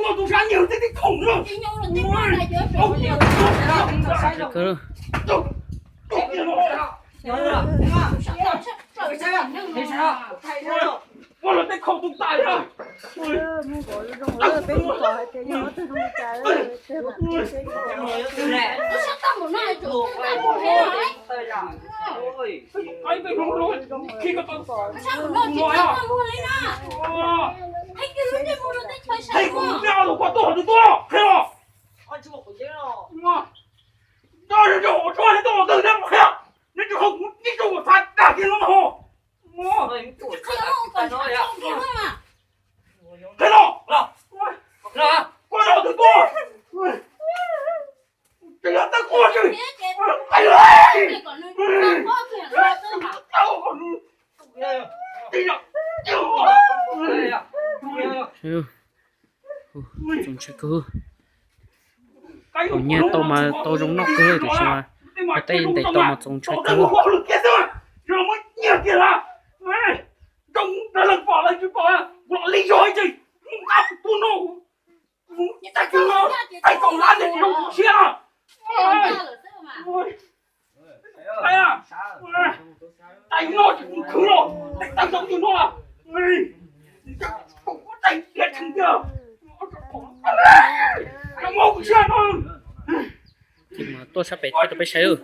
Tus sab nyiag tej khoom no. Ua los tej khoom tus tas na. Hais kuv npaj los kuv tuaj hauv twg tuaj, qhia los. Neb tsis haum kuv ib tug ua txhav dag kiag no ho. Qhia los, kuv npaj los kuv tuaj. Tseem yog tawv quaj xwb. Txaus ntshai kawg. Thaum nyiag tau mas tau zoo noj kawg tiam sis mas tej ntes tau mas txaus ntshai kawg. Ces mas tuaj sab pem thiab rau peb saib.